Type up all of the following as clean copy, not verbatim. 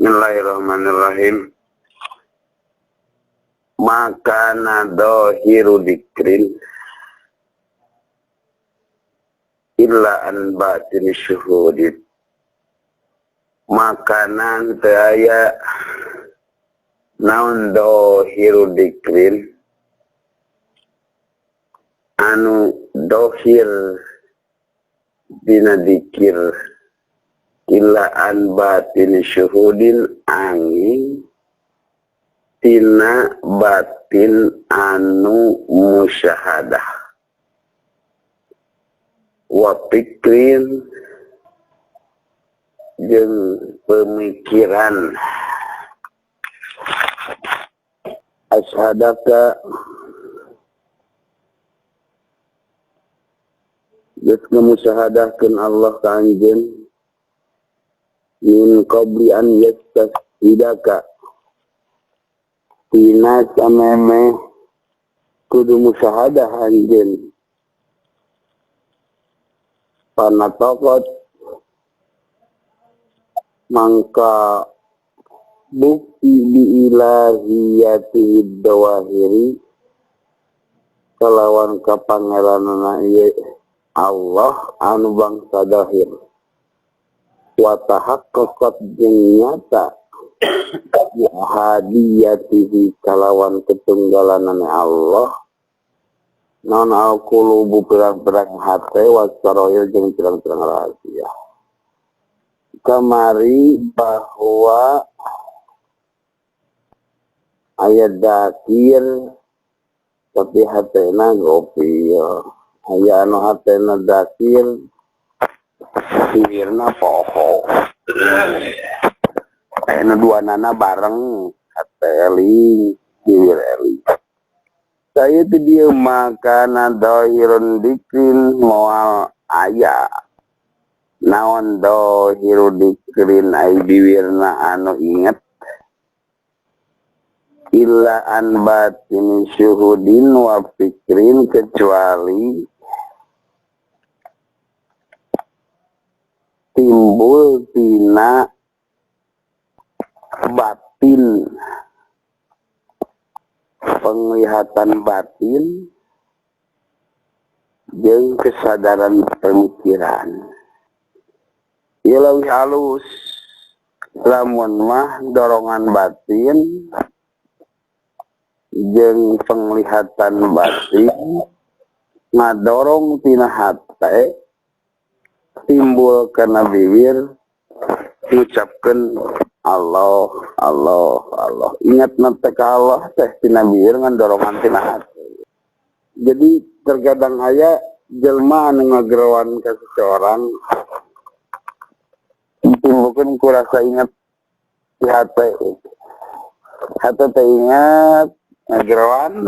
Bismillahirrahmanirrahim. Makana dohiru dikrin illa an batin syuhudit. Makanan teu aya naon dohiru dikrin anu dohir dina dikir illa an batin syuhudin angin tina batin anu musyahadah wa pikrin jeung pemikiran ashadaka geus ngamusyahadahkeun Allah ka anjeun min qabli an yastashhidaka tina sameme kudu musyahadah anjeun panataqat mangka bukti bi ilahiyati dawahiri kalawan kapangeranana ieu Allah anu bangsa dahir wa tahaqqaqat jeung nyata bi ahadiyatihi kalawan ketunggalanana Allah non al-qulubu pirang-pirang hate wa sarair jeung pirang-pirang rahasia. Kamari bahwa aya dakir tapi hatena gopil, aya anu hatena dakir bibirna poho, aya dua nana bareng hate eling bibir eling. Saya itu dia makana dohirun dikrin moal aya naon dohiru dikrin ai bibirna anu inget illa an batin syuhudin wa fikrin kecuali timbul tina batin penglihatan batin jeung kesadaran pemikiran. Ieu leuwih halus lamun mah dorongan batin jeung penglihatan batin ngadorong tina hate timbul kana bibir ngucapkeun Allah, Allah, Allah. Ingat nanti ke Allah teh tina bibir ngan dorongan tina hati. Jadi terkadang aya jelma anu ngageroan ka seseorang timbulkeun ku rasa ingat di hati. Hati teh ingat ngageroan.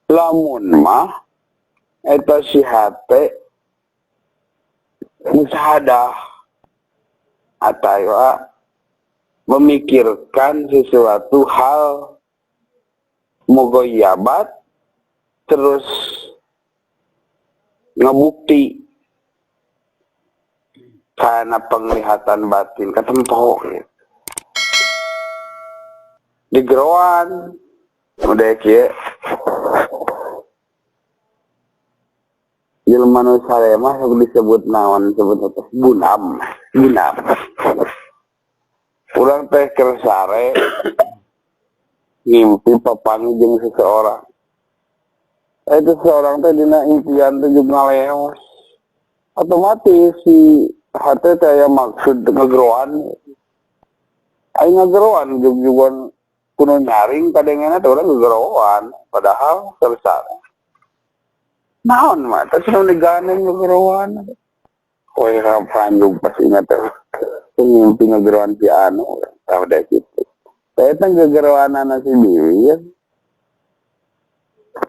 Lamun mah eta si hate musyahadah atawa memikirkan sesuatu hal mugoyabat terus ngebukti karena penglihatan batin ketempo gitu. Di geroan udah kieu jelema nu sare mah disebut naon, disebut apa? Bunam, bunam. Urang teh keur sare ngimpi papanggih jeung seseorang. Itu seseorang teh dina impian teh jeung ngaleos. Otomatis si hate teh aya maksud ngegeroan. Aya ngegeroan jug-jugan kuno nyaring kadengena teh urang ngegeroan padahal keur sare. Naon mah teh nu diganeng ngegeroan. Koe panjug pas ingat teh ngimpi ngegeroan si anu tah udah gitu. Saya teh ngegeroanana si bibir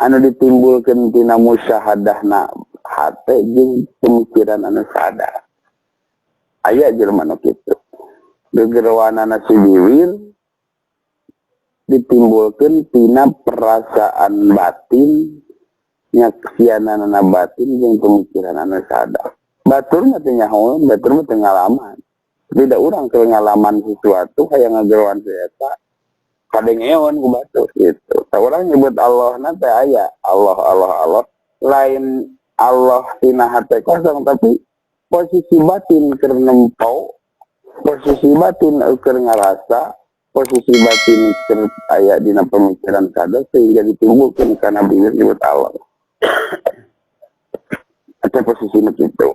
anu ditimbulkeun tina musyahadahna hate jeung pemikiran anu sadar. Aya jelema nu kitu. Gegeroanana si bibir ditimbulkeun tina perasaan batin, nyaksianana batin jeung pemikiran anu sadar. Batur mah teu nyaho, batur mah teu ngalaman. Tidak, urang keur ngalaman sesuatu hayang ngageroan si eta, kadengeun ku batur gitu. Tah, urang nyebut Allah na teh aya Allah, Allah, Allah, lain Allah tina hate kosong, tapi posisi batin keur nempo, posisi batin keur ngarasa, posisi batin keur aya dina pemikiran sadar sehingga ditimbulkan karena bibir nyebut Allah. Atau posisinya gitu.